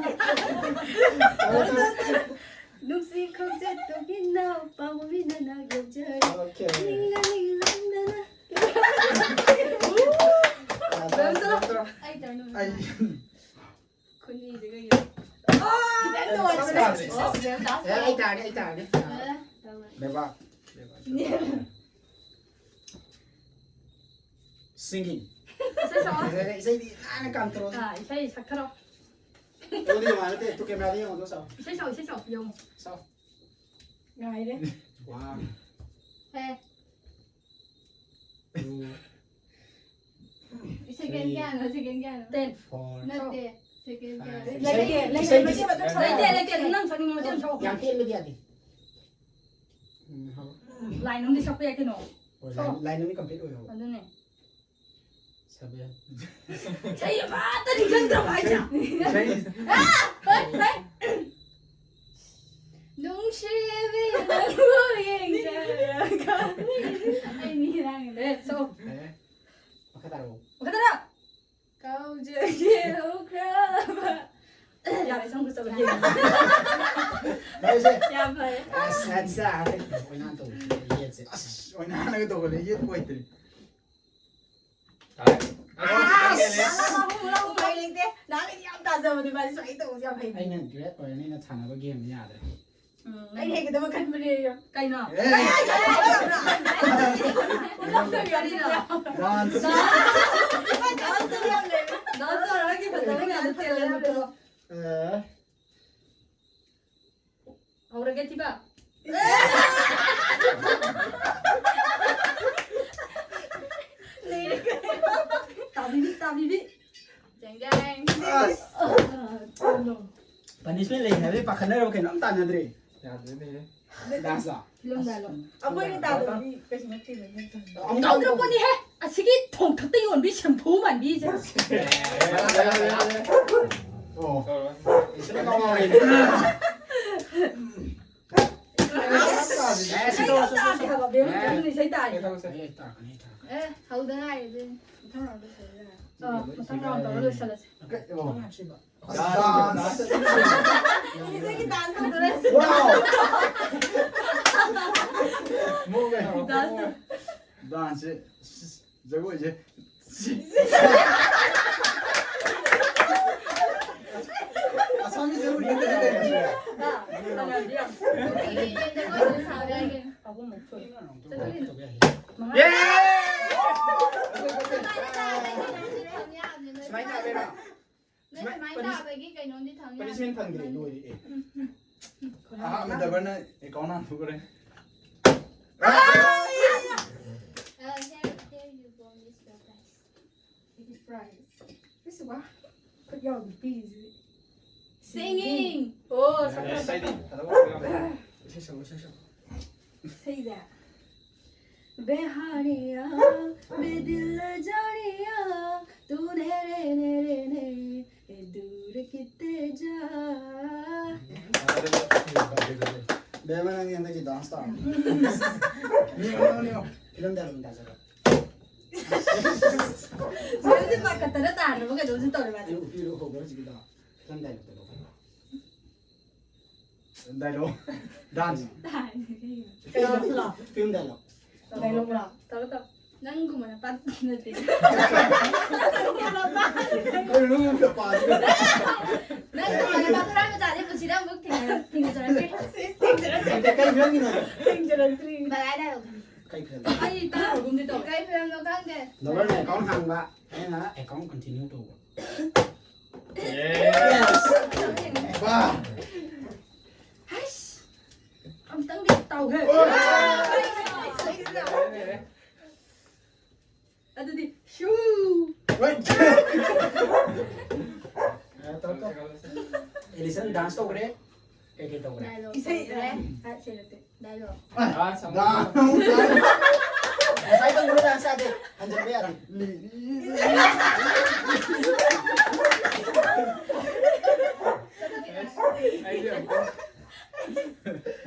ꯇꯧꯔꯣ, ꯇꯧꯔꯣ꯫ ꯅꯨꯡꯁꯤ ꯈꯣꯡꯆꯠ ꯇꯨꯡ ꯏꯟꯅ, ꯄꯥꯎꯃꯤꯅ ꯅꯥ ꯌꯧꯖꯔꯦ꯫ ꯑꯣꯀꯦ꯫ ꯅꯤꯡꯅ ꯅꯤꯡꯂꯝꯗꯅ꯫ ꯑꯥ, ꯇꯧꯔꯣ, ꯇꯧꯔꯣ, ꯇꯧꯔꯣ꯫ ꯑꯩ ꯇꯧꯔꯣ꯫ ꯑꯩ ꯈꯨꯅꯤꯁꯦ ꯀꯩꯒꯤꯅꯣ? ꯈꯤꯇꯪ ꯅꯨꯡꯉꯥꯏꯇ꯭ꯔꯦ꯫ ꯑꯣ, ꯃꯦꯝ ꯂꯥꯁ ꯑꯦ, ꯑꯩ ꯇꯥꯔꯦ, ꯑꯩ ꯇꯥꯔꯦ꯫ ꯑ, ꯇꯧꯔꯦ꯫ ꯂꯩꯕꯥꯛ꯫ ꯁꯤꯡꯒꯤꯡ꯫ ꯏꯁꯩ ꯁꯛꯑꯣ꯫ ꯏꯁꯩꯗꯤ ꯅꯥꯟꯅ ꯀꯟꯇ꯭ꯔꯣꯜ꯫ ꯑ, ꯏꯁꯩ ꯁꯛꯊꯔꯣ꯫ ꯑꯗꯨꯗꯤ ꯌꯦꯡꯉꯣ, ꯅꯠꯇꯦ, ꯇꯨ ꯀꯦꯃꯦꯔꯥꯗ ꯌꯦꯡꯉꯣ, ꯑꯗꯨ ꯁꯛꯑꯣ꯫ ꯏꯁꯩ ꯁꯛꯑꯣ, ꯏꯁꯩ ꯁꯛꯑꯣ, ꯌꯦꯡꯉꯣ꯫ ꯁꯛꯑꯣ꯫ ꯉꯥꯏꯔꯦ꯫ ꯋꯥꯟ꯫ ꯍꯦ꯫ ꯇꯨ꯫ ꯁꯦꯀꯦꯟ ꯊ꯭ꯔꯤ꯫ ꯀꯌꯥꯅꯣ? ꯁꯦꯀꯦꯟ ꯀꯌꯥꯅꯣ? ꯇꯦꯟ꯫ ꯐꯣꯔ꯫ ꯅꯠꯇꯦ꯫ ꯁꯦꯀꯦꯟ ꯀꯌꯥꯅꯣ? ꯐꯥꯏꯚ꯫ ꯂꯩꯇꯦ, ꯂꯩꯇꯦ, ꯂꯩꯇꯦ, ꯂꯩꯇꯦ, ꯂꯩꯇꯦ, ꯅꯪ ꯁꯛꯅꯤꯡꯕ ꯃꯇꯦꯛ ꯑꯃ ꯁꯛꯑꯣ꯫ ꯌꯥꯝ ꯇꯦꯟꯕꯗꯤ ꯌꯥꯗꯦ꯫ ꯎꯝ, ꯍꯧꯔꯣ꯫ ꯂꯥꯏꯟ ꯑꯃꯗꯤ ꯁꯛꯄ ꯌꯥꯏ ꯀꯩꯅꯣ꯫ ꯍꯣꯏ, ꯂꯥꯏꯟ, ꯂꯥꯏꯟ ꯑꯃꯗꯤ ꯀꯝꯄ꯭ꯂꯤꯠ ꯑꯣꯏꯍꯧꯕ꯫ ꯑꯗꯨꯅꯦ꯫ ꯁꯕꯦꯟ꯫ ꯏꯁꯩ ꯑꯃꯠꯇꯗꯤ ꯈꯪꯗ꯭ꯔꯕ ꯍꯥꯏꯁꯦ? ꯏꯁꯩ꯫ ꯑꯥ! ꯍꯣꯏ, ꯍꯣꯏ꯫ ꯅꯨꯡꯁꯤꯕꯤ ꯅꯪꯕꯨ ꯌꯦꯡꯖꯔꯒ꯫ ꯑꯩ ꯃꯤ ꯉꯔꯥꯡꯒꯤꯅꯦ꯫ ꯑꯦ, ꯁꯛꯑꯣ꯫ ꯑꯦ, ꯃꯈꯥ ꯇꯥꯔꯛꯑꯣ꯫ ꯃꯈꯥ ꯇꯥꯔꯛꯑꯣ꯫ ꯀꯥꯎꯖꯒꯦ ꯍꯧꯈ꯭ꯔꯕ꯫ ꯌꯥꯔꯦ, ꯁꯝ ꯈꯨꯠ ꯆꯠꯂꯣ, ꯌꯦꯡꯉꯣ꯫ ꯂꯣꯏꯁꯦ꯫ ꯌꯥꯝ ꯐꯔꯦ꯫ ꯑꯁ, ꯑꯠꯆꯥ, ꯍꯟꯗꯛ ꯑꯣꯏꯅꯥꯟ ꯇꯧꯕꯁꯦ, ꯌꯦꯠꯁꯦ꯫ ꯑꯁ, ꯑꯣꯏꯅꯥꯟꯅꯒ ꯇꯧꯕꯅꯦ, ꯌꯦꯠꯄ ꯑꯣꯏꯗ꯭ꯔꯦ꯫ ꯇꯥꯔꯦ꯫ ꯑꯁ! ꯑꯁ! ꯎꯄꯥꯏ ꯂꯩꯇꯦ꯫ ꯅꯍꯥꯟꯒꯩꯗꯤ ꯌꯥꯝ ꯇꯥꯖꯕꯅꯦ, ꯃꯥꯗꯤ ꯁꯨꯃꯥꯏꯅ ꯇꯧꯕꯁꯦ ꯌꯥꯝ ꯍꯩꯅꯗꯦ꯫ ꯑꯩꯅ ꯒ꯭ꯔꯦꯠ ꯑꯣꯏꯔꯅꯤꯅ ꯊꯥꯅꯕ ꯒꯦꯝꯅꯤ, ꯌꯥꯗ꯭ꯔꯦ꯫ ꯎꯝ, ꯑꯩꯅ ꯍꯦꯛꯀꯗꯕ ꯈꯟꯕꯅꯦ ꯑꯩ꯫ ꯀꯩꯅꯣ? ꯑꯦ! ꯀꯔꯤꯅꯣ? ꯗꯥꯟꯁ꯫ ꯗꯥꯟꯁ ꯇꯧꯔꯒ ꯐꯖꯕ ꯃꯌꯥꯝꯗꯣ ꯇꯦꯂꯦꯟ ꯎꯠꯂꯣ꯫ ꯑꯦ꯫ ꯍꯧꯔꯒꯦ ꯊꯤꯕ꯫ ꯇꯥꯕꯤꯕꯤ, ꯇꯥꯕꯤꯕꯤ꯫ ꯖꯦꯡ ꯖꯦꯡ꯫ ꯑꯁ! ꯄꯅꯤꯁꯃꯦꯟ ꯂꯩ ꯍꯥꯏꯕꯩ ꯄꯥꯈꯠꯅꯔꯕ ꯀꯩꯅꯣ? ꯑꯝ ꯇꯥꯟꯅꯗ꯭ꯔꯦ꯫ ꯌꯥꯗ꯭ꯔꯦꯅꯦꯍꯦ꯫ ꯗꯥꯟꯁ ꯂꯣ? ꯐꯤꯂꯝꯗ ꯍꯜꯂꯣ꯫ ꯑꯩꯈꯣꯏꯅ ꯇꯥꯗꯕꯗꯤ ꯀꯩꯁꯨ ꯅꯠꯇꯦꯗ, ꯅꯠꯇ꯭ꯔꯥ? ꯑꯃꯨꯛ ꯇꯧꯗ꯭ꯔ ꯄꯣꯠꯅꯤꯍꯦ꯫ ꯑꯁꯤꯒꯤ ꯊꯣꯡ ꯊꯛꯇ ꯌꯣꯟꯕꯤ ꯁꯦꯝꯐꯨ ꯃꯥꯟꯕꯤꯁꯦ꯫ ꯑꯣ꯫ ꯏꯁꯩ ꯇꯧꯔꯣ꯫ ꯑꯁ! ꯑꯦ, ꯁꯤ ꯇꯧꯔꯣ, ꯁꯤ ꯇꯧꯔꯣ, ꯁꯤ ꯇꯧꯔꯣ꯫ ꯇꯥꯗꯦ ꯍꯥꯏꯕ, ꯕꯦꯝꯃ, ꯀꯩꯅꯣ ꯏꯁꯩ ꯇꯥꯔꯦ꯫ ꯑꯦ, ꯇꯥꯔꯛꯀꯅꯤ, ꯇꯥꯔꯛꯀꯅꯤ꯫ ꯑꯦ, ꯍꯧꯗ ꯉꯥꯏꯔꯤ ꯑꯗꯨꯏꯅꯦ꯫ ꯃꯊꯪ round ꯗ ꯇꯧꯔꯁꯦ꯫ ꯑꯥ, ꯃꯊꯪ round ꯇꯧꯔ ꯂꯣꯏꯁꯜꯂꯁꯦ꯫ ꯑꯁ, ꯗꯥꯟꯁ꯫ ꯏꯁꯩꯒꯤ dance ꯇꯧꯗꯣꯔꯦ꯫ Wow! ꯃꯑꯣꯡ ꯌꯥꯝ ꯗꯥꯟꯁ꯫ ꯗꯥꯟꯁꯁꯦ, ꯖꯒꯣꯏꯁꯦ꯫ ꯑꯁꯥꯝꯒꯤ ꯖꯒꯣꯏ ꯅꯠꯇꯦ, ꯅꯠꯇꯦ, ꯅꯠꯇꯦ꯫ ꯑꯥ, ꯃꯅꯥꯗꯤ ꯌꯥꯝ꯫ ꯑꯩꯒꯤ ꯖꯒꯣꯏꯁꯨ ꯁꯥꯕ ꯌꯥꯏ ꯀꯩꯅꯣ꯫ ꯑꯍꯨꯝꯃꯨꯛ ꯁꯨꯔꯦ꯫ ꯆꯠꯂꯤ꯫ ꯃꯉꯥ꯫ ꯌꯦ! ꯁꯨꯃꯥꯏꯅ ꯇꯥꯕꯩꯔꯣ? ꯅꯣꯏ ꯁꯨꯃꯥꯏꯅ ꯁꯨꯃꯥꯏꯅ ꯄꯅꯤꯁ-, ꯇꯥꯕꯒꯤ ꯀꯩꯅꯣꯝꯗꯤ ꯊꯝ ꯌꯥꯅꯤ꯫ Punishment ꯐꯪꯗ꯭ꯔꯦ, ꯂꯣꯏꯔꯦ, ꯑꯦ꯫ ꯑꯍꯥꯟꯕ ꯗꯕꯔꯅ account ꯍꯥꯡꯗꯣꯛꯈ꯭ꯔꯦ꯫ Uh, here, here you go, Mister Price. Price. This is what? ꯈꯨꯠ ꯌꯥꯎꯕꯤ ꯄꯤꯔꯤꯁꯤꯗꯤ꯫ Singing. ꯑꯣ, ꯌꯥꯔꯦ, ꯁꯛꯄ꯫ ꯏꯁꯩꯗꯤ ꯐꯖꯕ ꯑꯣꯏꯔꯝꯃꯦ꯫ ꯏꯁꯩ ꯁꯛꯂꯣ, ꯏꯁꯩ ꯁꯛꯂꯣ꯫ ꯏꯁꯩꯁꯦ? बेहानिया, बेदिल जानिया, तू नेड़े नेड़े ने, ए दूर किते जा। ꯕꯦꯝꯃ, ꯅꯪꯒꯤ ꯍꯟꯗꯛꯀꯤ ꯗꯥꯟꯁ ꯇꯧꯔꯣ꯫ ꯅꯤꯌꯣ, ꯅꯤꯌꯣ, ꯅꯤꯌꯣ꯫ ꯐꯤꯂꯝ ꯗꯥꯏꯂꯣꯒ ꯑꯝꯇ ꯍꯥꯏꯖꯔꯛꯑꯣ꯫ ꯐꯤꯂꯝꯁꯦ ꯄꯥꯈꯠꯇꯅ ꯇꯥꯗ꯭ꯔꯕ ꯀꯩꯅꯣꯝꯁꯨ ꯇꯧꯔꯦ ꯃꯥꯗꯤ꯫ ꯑꯩ ꯎꯄꯤꯔꯣ ꯍꯧꯕ꯭ꯔꯣ ꯍꯧꯖꯤꯛꯀꯤꯗꯣ? ꯐꯤꯂꯝ ꯗꯥꯏꯂꯣꯒꯇ ꯂꯧꯈꯠꯂꯣ꯫ ꯗꯥꯏꯂꯣꯒ꯫ ꯗꯥꯟꯁ꯫ ꯀꯩꯅꯣ ꯐꯤꯂꯝ? Film dialogue. ꯗꯥꯏꯂꯣꯒꯔꯣ? ꯇꯧꯔꯣ, ꯇꯧꯔꯣ꯫ ꯅꯪꯒꯨꯝꯕ ꯅꯄꯥ ꯅꯠꯇꯦ꯫ ꯀꯩꯅꯣ ꯅꯪ ꯑꯃꯨꯛ ꯅꯄꯥꯁꯤꯒ? ꯅꯪꯒꯨꯝꯕ ꯅꯄꯥ ꯊꯣꯔꯥ ꯃꯆꯥꯁꯦ ꯄꯨꯟꯁꯤꯗ ꯑꯃꯨꯛ ꯊꯦꯡꯅ-, ꯊꯦꯡꯅꯖꯔꯛꯇ꯭ꯔꯤ꯫ ꯊꯦꯡꯅꯖꯔꯛꯇ꯭ꯔꯤ꯫ ꯀꯩ ꯐꯤꯂꯝꯒꯤꯅꯣ? ꯊꯦꯡꯅꯖꯔꯛꯇ꯭ꯔꯤ꯫ ꯕꯂꯥꯏ ꯗꯥꯏꯂꯣꯒ꯫ ꯀꯩ ꯐꯤꯂꯝ? ꯑꯩ ꯇꯥꯔꯒꯨꯝꯗꯤ ꯇꯧꯋꯦ꯫ ꯀꯩ ꯐꯤꯂꯝꯅꯣ ꯈꯪꯗꯦ꯫ ꯗꯣꯂꯔꯅ ꯑꯦꯀꯥꯎꯟ ꯍꯥꯡꯕ, ꯑꯩꯅ ꯑꯦꯀꯥꯎꯟ ꯀꯟꯇꯤꯅ꯭ꯌꯨ ꯇꯧꯕ꯫ ꯌꯦꯁ! ꯕꯥ! ꯍꯩꯁ! ꯑꯝꯇꯪꯗꯤ ꯇꯧꯍꯦ꯫ ꯑꯗꯨꯗꯤ ꯁꯨ! ꯍꯣꯏ! ꯑꯦꯂꯤꯁꯟ ꯗꯥꯟꯁ ꯇꯧꯈ꯭ꯔꯦ꯫ ꯀꯩ ꯀꯩ ꯇꯧꯈ꯭ꯔꯦ? ꯗꯥꯏꯂꯣꯒ ꯏꯁꯩ ꯇꯧꯈ꯭ꯔꯦ꯫ ꯑ, ꯁꯤ ꯅꯠꯇꯦ꯫ ꯗꯥꯏꯂꯣꯒ꯫ ꯑ, ꯗꯥꯟꯁ ꯑꯃꯨꯛ ꯇꯧ꯫ ꯉꯁꯥꯏ ꯇꯧꯕꯗꯣ ꯗꯥꯟꯁ ꯌꯥꯗꯦ꯫ ꯍꯟꯖꯤꯟꯕ ꯌꯥꯗꯦ꯫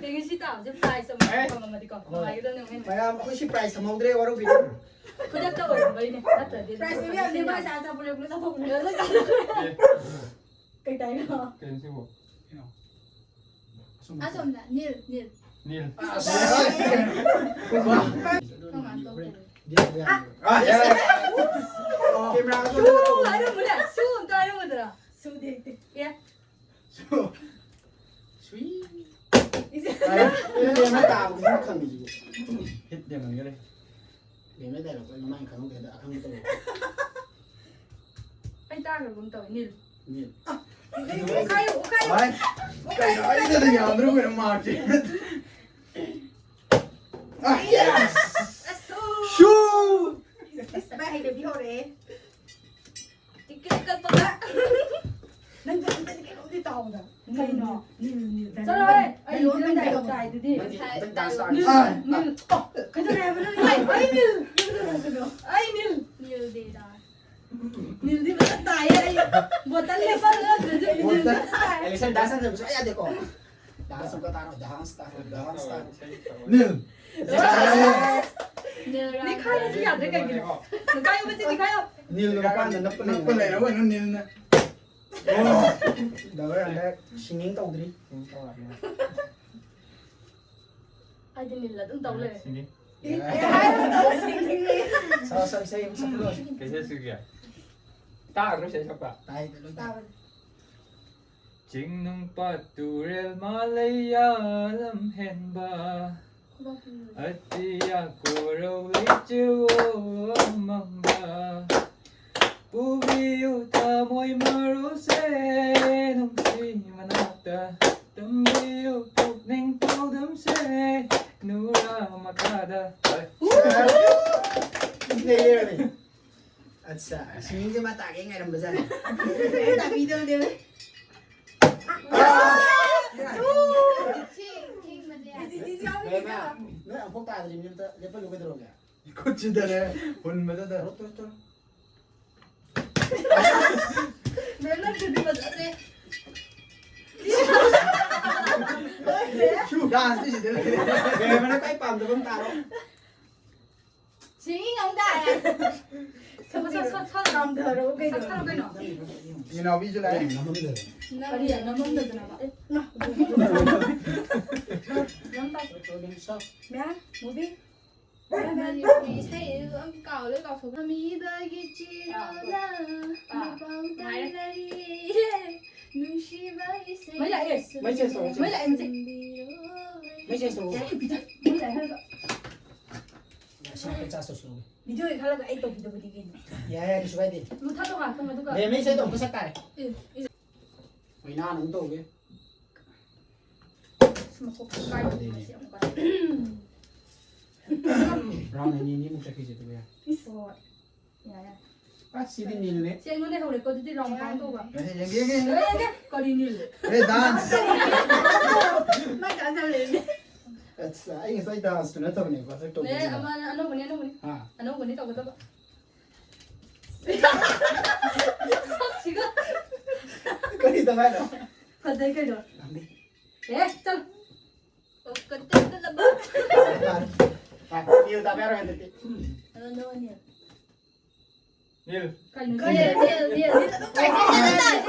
ꯌꯦꯡꯉꯤ ꯁꯤ ꯇꯥꯕꯁꯦ ꯄ꯭ꯔꯥꯏꯖ ꯑꯃ ꯑꯦ꯫ ꯐꯪꯉꯝꯃꯗꯤꯀꯣ ꯍꯣꯏ꯫ ꯅꯨꯡꯉꯥꯏꯒꯗꯕꯅꯦ ꯑꯃꯨꯛ ꯍꯦꯟꯅ꯫ ꯃꯌꯥꯝ ꯑꯩꯈꯣꯏ ꯁꯤ ꯄ꯭ꯔꯥꯏꯖ ꯊꯝꯍꯧꯗ꯭ꯔꯦ, ꯋꯥꯔꯧꯕꯤꯔꯣ꯫ ꯈꯨꯗꯛꯇ ꯑꯣꯏꯔꯝꯕꯩꯅꯦ, ꯅꯠꯇ꯭ꯔꯗꯤ ꯈꯨꯗꯛꯇ ꯃꯌꯥꯝ ꯁꯤꯟꯅ ꯂꯦꯝꯕ ꯄꯩꯁꯥ ꯑꯆꯥꯄꯣꯠ ꯂꯩꯕꯗꯣ ꯆꯥꯊꯣꯛꯄꯅꯦ꯫ ꯑꯦ꯫ ꯀꯩ ꯇꯥꯏꯅꯣ? ꯀꯩꯅꯣ ꯁꯤꯕꯣ? ꯀꯩꯅꯣ? ꯑꯁꯣꯝꯗ꯫ ꯑꯁꯣꯝꯗ, ꯅꯤꯜ, ꯅꯤꯜ꯫ ꯅꯤꯜ꯫ ꯑꯁ! ꯀꯃꯥꯏꯅ ꯇꯧꯗꯣꯏꯅꯣ? ꯀꯦꯃꯦꯔꯥꯗ ꯁꯨ! ꯍꯥꯏꯔꯝꯃꯨꯅꯦ! ꯁꯨ ꯑꯝꯇ ꯍꯥꯏꯔꯝꯃꯨꯗꯅ꯫ ꯁꯨꯗꯦ, ꯍꯦꯛꯇ꯫ ꯑꯦ? ꯁꯨ! ꯁꯨꯏ! ꯏꯁꯦ꯫ ꯑꯦ, ꯂꯦꯝꯃ ꯇꯥꯕꯗꯨꯁꯨ ꯈꯪꯉꯤꯁꯤꯕꯨ꯫ ꯍꯤꯠ ꯂꯦꯝꯃꯟꯈꯔꯦ꯫ ꯃꯦꯝꯅ ꯗꯥꯏꯂꯣꯛꯇꯣ ꯑꯩ ꯃꯃꯥꯡ ꯈꯪꯍꯧꯗꯦ, ꯍꯟꯗꯛ ꯑꯈꯪꯕ ꯇꯧꯔꯦ꯫ ꯑꯩ ꯇꯥꯈ꯭ꯔꯒꯨꯝ ꯇꯧꯋꯦ, ꯅꯤꯜ꯫ ꯅꯤꯜ꯫ ꯑ, ꯎꯈꯥꯏꯌꯨ, ꯎꯈꯥꯏꯌꯨ꯫ ꯍꯣꯏ꯫ ꯎꯈꯥꯏꯌꯨ꯫ ꯀꯩꯅꯣ, ꯑꯩꯅꯗꯤ ꯌꯥꯝꯗ꯭ꯔꯣ ꯀꯩꯅꯣ ꯃꯥꯔꯛꯁꯦ? ꯑ, ꯌꯦꯁ! ꯑꯁ, ꯁꯨ! ꯏꯁ, ꯏꯁ, ꯚꯥꯏ ꯍꯩꯅꯕꯤ ꯍꯧꯔꯛꯑꯦ꯫ ꯇꯤꯛꯀꯦꯠ ꯀꯛꯄꯒ꯫ ꯅꯪꯁꯨ ꯑꯝꯇꯗꯤ ꯀꯩꯅꯣꯝꯗꯤ ꯇꯧꯗ꯫ ꯀꯩꯅꯣ? ꯅꯤꯜ, ꯅꯤꯜ, ꯅꯤꯜ꯫ ꯆꯠꯂꯣꯍꯦ, ꯑꯩ ꯅꯪ ꯐꯤꯂꯝ ꯗꯥꯏꯂꯣꯛ ꯇꯥꯏꯗꯨꯗꯤ꯫ ꯅꯪꯒꯤ ꯍꯟꯗꯛ ꯗꯥꯟꯁ ꯅꯤꯜ, ꯇꯥꯔꯅꯤ꯫ ꯅꯤꯜ꯫ ꯑ, ꯀꯩꯗꯧꯔꯦ ꯍꯥꯏꯕꯅꯣ? ꯑꯩ, ꯑꯩ ꯅꯤꯜ! ꯀꯩꯗꯧꯔꯦ ꯍꯥꯏꯕꯅꯣ? ꯑꯩ ꯅꯤꯜ! ꯅꯤꯜꯗꯤ ꯃꯊꯛ ꯇꯥꯏꯌꯦ ꯑꯩ꯫ ꯕꯣꯇꯜ ꯂꯦꯞꯄ ꯂꯣꯟꯗ꯭ꯔꯁꯨ ꯅꯤꯜꯗꯤ ꯃꯊꯛ ꯇꯥꯏ꯫ ꯑꯦꯂꯤꯁꯟ ꯗꯥꯟꯁ ꯍꯟꯖꯟꯕ ꯁꯨꯡꯌꯥ ꯌꯥꯗꯦꯀꯣ꯫ ꯗꯥꯟꯁ ꯑꯃꯨꯛꯀ ꯇꯥꯔꯣ, ꯗꯥꯟꯁ ꯇꯥꯔꯣ, ꯗꯥꯟꯁ ꯇꯥꯔꯣ꯫ ꯅꯤꯜ! ꯅꯤꯜ ꯔꯥꯎꯟ꯫ ꯅꯤꯈꯥꯏꯔꯁꯨ ꯌꯥꯗ꯭ꯔꯦ ꯀꯩꯒꯤꯅꯣ? ꯅꯤꯈꯥꯏꯌꯣ ꯃꯆꯤꯟ ꯅꯤꯈꯥꯏꯌꯣ꯫ ꯅꯤꯜ ꯃꯄꯥꯟꯗ ꯅꯞꯄ ꯅꯞꯄ ꯂꯩꯔꯦ꯫ ꯂꯩꯔꯕ ꯀꯩꯅꯣ ꯅꯤꯜꯅ꯫ ꯑꯣ! ꯗꯕꯜ ꯍꯟꯗꯛ ꯁꯤꯡꯒꯤꯡ ꯇꯧꯗ꯭ꯔꯤ꯫ ꯑꯩꯗꯤ ꯅꯤꯜ ꯑꯗꯨꯝ ꯇꯧ ꯂꯩꯔꯦ꯫ ꯁꯤꯡꯒꯤꯡ꯫ ꯁꯥꯎ, ꯁꯥꯎ, ꯏꯁꯩ ꯑꯃ ꯁꯛꯂꯛꯑꯣ꯫ ꯀꯩ ꯏꯁꯩ ꯁꯛꯁꯤꯒꯦ? ꯇꯥꯗ꯭ꯔꯣ ꯏꯁꯩ ꯁꯛꯄ? ꯇꯥꯏꯗ ꯂꯣꯏ ꯇꯥꯏ꯫ ꯇꯥꯕꯅꯦ꯫ ꯆꯤꯡ ꯅꯨꯡ ꯄꯥꯠ ꯇꯨꯔꯦꯜ ꯃꯥꯂꯩꯌꯥ ꯂꯝ ꯍꯦꯟꯕ, ꯑꯇꯤꯌꯥ ꯀꯣꯔꯧ ꯂꯩꯆꯤꯜ ꯃꯝꯕ, ꯄꯨꯕꯤꯌꯨ ꯊꯃꯣꯏ ꯃꯔꯨꯁꯦ ꯅꯨꯡꯁꯤ ꯃꯅꯥꯛꯇ, ꯇꯝꯕꯤꯌꯨ ꯄꯨꯛꯅꯤꯡ ꯄꯥꯎꯗꯝꯁꯦ ꯅꯨꯔꯥ ꯃꯈꯥꯗ꯫ ꯏꯁꯩ ꯌꯦꯡꯉꯅꯤ꯫ ꯑꯠꯆꯥ, ꯁꯤꯡꯒꯤꯡꯁꯦ ꯃꯥ ꯇꯥꯒꯦ ꯉꯥꯏꯔꯝꯕꯖꯥꯠꯅꯤ꯫ ꯑꯩ ꯇꯥꯕꯤꯗꯕꯅꯦꯕ꯫ ꯁꯤ ꯈꯤꯡꯕꯗꯤ ꯌꯥꯗꯦ꯫ ꯆꯤꯆꯤꯁꯨ ꯌꯥꯎꯕꯅꯤꯀꯣ꯫ ꯕꯦꯝꯃ, ꯅꯣꯏ ꯑꯃꯨꯛꯐꯥꯎ ꯇꯥꯗ꯭ꯔꯤꯕꯅꯤ, ꯑꯝꯇ ꯂꯦꯞꯍꯜꯂꯨ ꯀꯩꯗꯧꯔꯒꯦ? ꯈꯨꯠꯁꯤꯗꯅꯦ ꯍꯨꯟꯕꯗꯨꯗ꯫ ꯇꯧꯔꯣ, ꯇꯧꯔꯣ, ꯇꯧꯔꯣ꯫ ꯃꯦꯝ, ꯅꯪ ꯈꯨꯠꯇꯤ ꯐꯖꯗ꯭ꯔꯦ꯫ ꯗꯥꯟꯁꯇꯤ ꯁꯤꯗ ꯂꯩꯔꯦ꯫ ꯕꯦꯝꯃꯅ ꯈ꯭ꯋꯥꯏ ꯄꯥꯝꯖꯕ ꯑꯃ ꯇꯥꯔꯣ꯫ ꯁꯤ ꯃꯤ ꯉꯝ ꯇꯥꯔꯦ꯫ ꯁꯠ, ꯁꯠ, ꯁꯠ, ꯁꯠ꯫ ꯇꯝꯊꯔꯣ ꯀꯩꯅꯣ꯫ ꯁꯠ ꯊꯔꯣ ꯀꯩꯅꯣ꯫ ꯏꯅꯥꯎꯕꯤꯁꯨ ꯂꯥꯛꯑꯦ꯫ ꯀꯔꯤ ꯅꯝꯃꯝꯗꯗꯅꯕ? ꯑꯦ, ꯅ꯫ ꯅꯪ ꯇꯥꯎ꯫ ꯃꯌꯥ, ꯃꯨꯕꯤ꯫ ꯃꯅꯤꯄꯨꯔꯤ ꯏꯁꯩ ꯑꯗꯨꯝ ꯀꯥꯎ ꯂꯣꯏ ꯀꯥꯎꯊꯣꯛ꯫ ꯃꯤꯕꯒꯤ ꯆꯤꯔꯣꯅ ꯑꯥ, ꯃꯄꯥꯎ ꯅꯨꯡꯉꯥꯏꯔꯦ꯫ ꯇꯝꯅꯔꯤꯌꯦ꯫ ꯅꯨꯡꯁꯤꯕ ꯏꯁꯩ ꯃꯩ ꯂꯥꯛꯑꯦ꯫ ꯃꯩ ꯆꯦꯁ ꯇꯧꯔꯣ, ꯆꯦꯁ꯫ ꯃꯩ ꯂꯥꯛꯑꯦ, ꯃꯩ ꯆꯦꯁ꯫ ꯃꯩ ꯆꯦꯁ ꯇꯧꯔꯣ꯫ ꯃꯩ ꯂꯥꯛꯑꯦ ꯍꯥꯏꯔꯒ꯫ ꯁꯤ ꯉꯥꯛꯇ ꯆꯥꯔꯖ ꯇꯧꯁꯤꯜꯂꯨꯒꯦ꯫ ꯚꯤꯗꯤꯑꯣꯒꯤ ꯈꯜꯂꯒ ꯑꯩ ꯇꯧꯕꯤꯗꯕꯗꯤ ꯀꯩꯅꯣ? ꯌꯥꯏ, ꯌꯥꯏ, ꯀꯩꯁꯨ ꯀꯥꯏꯗꯦ꯫ ꯃꯨꯊꯠꯂꯣ ꯉꯥꯛꯇꯪ ꯑꯗꯨꯒ꯫ ꯃꯦꯝ, ꯃꯩ ꯏꯁꯩꯗꯣ ꯑꯃꯨꯛꯀ ꯁꯛ ꯇꯥꯔꯦ꯫ ꯑꯦ, ꯏꯁꯩ꯫ ꯀꯣꯏꯅꯥ ꯑꯃꯨꯛ ꯇꯧꯒꯦ꯫ ꯑꯁ, ꯃꯀꯣꯛ ꯀꯥꯏꯗꯦ, ꯃꯁꯤ ꯑꯃꯨꯛꯀ꯫ ꯔꯥꯎꯟ ꯑꯅꯤ ꯑꯅꯤꯃꯨꯛ ꯆꯠꯈꯤꯁꯦ, ꯑꯗꯨꯒ ꯌꯥꯏ꯫ ꯍꯣꯏ꯫ ꯌꯥꯏ, ꯌꯥꯏ꯫ ꯑꯁ, ꯁꯤꯗꯤ ꯅꯤꯜꯅꯦ꯫ ꯁꯤ ꯑꯩꯉꯣꯟꯗ ꯍꯧꯔꯦꯀꯣ, ꯑꯗꯨꯗꯤ ꯔꯥꯎꯟ ꯀꯥꯎꯟ ꯇꯧꯕ꯫ ꯌꯦꯡꯒꯦ, ꯌꯦꯡꯒꯦ, ꯌꯦꯡꯒꯦ꯫ ꯑꯦ, ꯌꯦꯡꯒꯦ꯫ ꯀꯔꯤ ꯅꯤꯜ? ꯑꯦ, ꯗꯥꯟꯁ꯫ ꯃꯥꯏ ꯗꯥꯟꯁ ꯌꯥꯝ ꯂꯩꯔꯝꯃꯦ꯫ ꯑꯠꯁ, ꯑꯩ ꯉꯁꯥꯏ ꯗꯥꯟꯁꯇꯨ ꯅꯠꯇꯕꯅꯦꯀꯣ ꯍꯧꯖꯤꯛ ꯅꯦ, ꯇꯧꯗꯣꯏꯁꯤꯅ꯫ ꯑꯃ ꯑꯅꯧꯕꯅꯦ, ꯑꯅꯧꯕꯅꯦ꯫ ꯍꯥ? ꯑꯅꯧꯕꯅꯦ ꯇꯧꯒꯗꯕ꯫ ꯁꯛꯁꯤꯒ꯫ ꯀꯔꯤ ꯇꯧ ꯍꯥꯏꯅꯣ? ꯐꯖꯩ ꯀꯩꯅꯣ꯫ ꯂꯥꯝꯕꯤ꯫ ꯑꯦ, ꯆꯠꯂꯣ꯫ ꯑꯣ, ꯀꯟꯇꯦꯟꯠ ꯅꯠꯇꯕ꯫ ꯍꯥ, ꯃꯤꯍꯨ ꯇꯥꯕ ꯌꯥꯔꯣꯏ ꯍꯟꯗꯛꯇꯤ꯫ ꯑꯗꯣ ꯅꯉꯣꯟꯗꯤ꯫ ꯅꯤꯜ꯫ ꯀꯩꯅꯣ? ꯅꯤꯜ, ꯅꯤꯜ, ꯅꯤꯜ꯫